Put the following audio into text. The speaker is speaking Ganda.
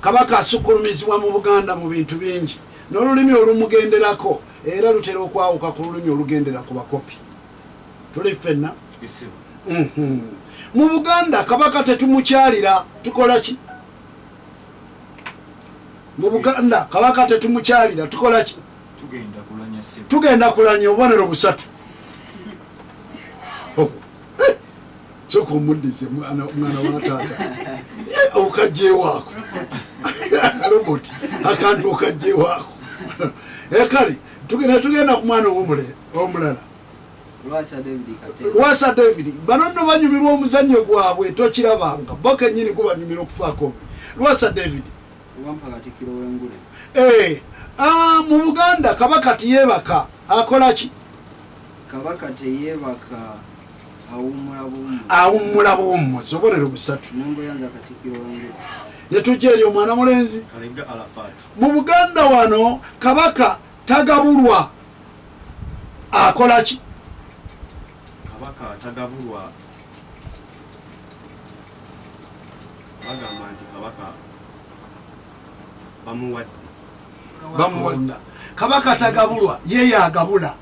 Kabaka asukkulumizibwa mu Buganda mu bintu bingi, n'olulimi olumugenderako era lutera okwawuka ku lulimi olugendera ku bakopi. Tuli ffenna? Mu Buganda kabaka tetumukyalira, tukola ki? Mu Buganda kabaka tetumukyalira, tukola ki? Tugenda kulanya obubonero busatu. Sooka omuddize mwana wa taata. Okajjeewaako. Robot, akantu okajjeewaako. Kale tugenda ku mwana omulala. Lwasa David. Bano nno banyumirwa omuzannyo gwabwe tokirabanga. Bo kennyini gubanyumira okufaako. Lwasa David. Mu Buganda kabaka teyeebaka, akola ki? Kabaka teyeebaka, awummula buwummuzi. Awummula buwummuzi, obubonero busatu. Ne tujja eri omwana mulenzi. Mu Buganda wano kabaka tagabulwa, akola ki? Kabaka tagabulwa, bagamba nti kabaka bamuwadde. Bamuwadde. Kabaka tagabulwa, ye yagabula.